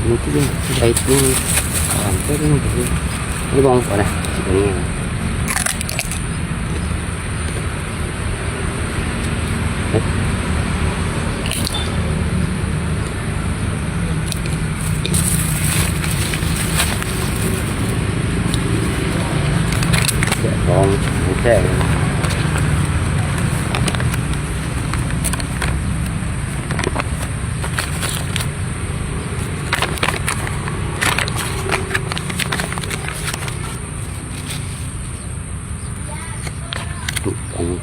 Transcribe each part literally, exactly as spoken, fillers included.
你这边，这边，啊，这边，这边，你帮我过来，这边。哎。这帮，你这。 嗯，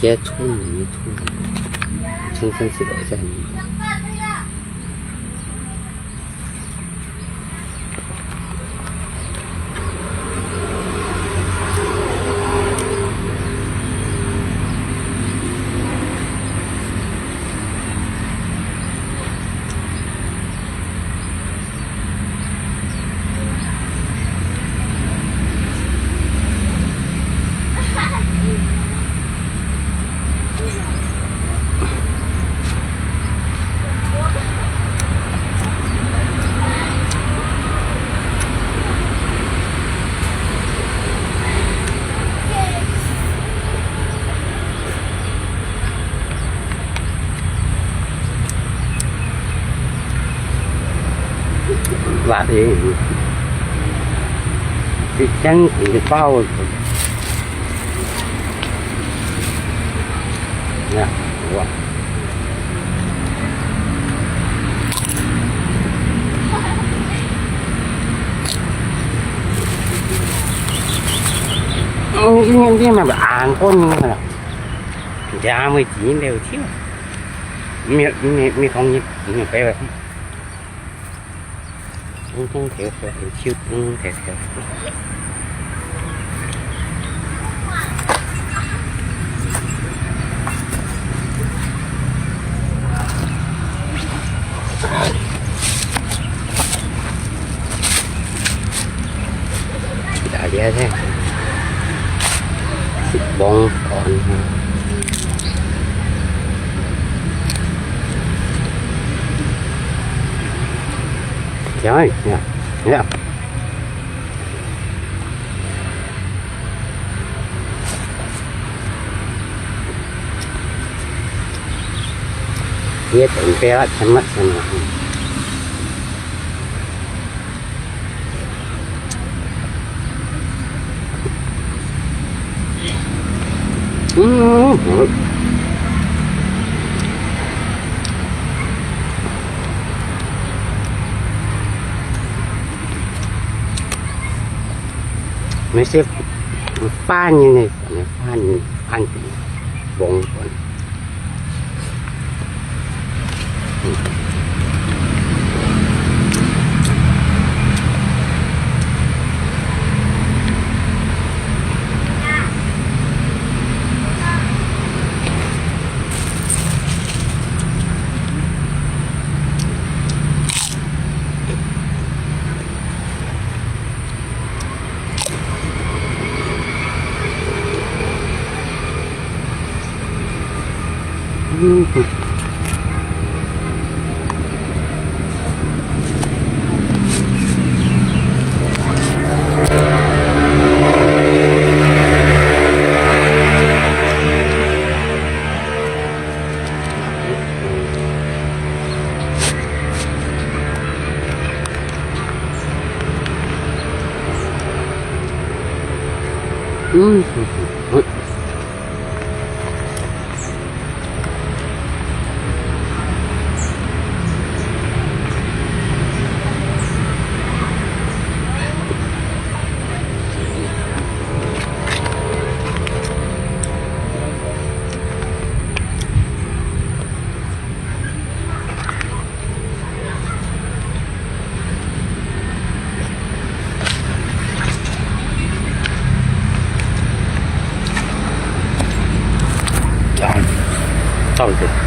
这冲你冲，冲冲起来一下。 哇，这，这真是包。呀，哇。嗯，你，你，你，俺过年了。 Dea mui chín đều thiếu. Miệng, miệng, miệng không nhịn, miệng bé vậy. Không, không thiếu, thiếu, thiếu, không thiếu, thiếu. Kita dia tu. Bông còn. Trời ơi, nè, nè. Dia tak pernah sama sama. Hmm. Mesti pan ini, pan, pan, bông. Tao, tao.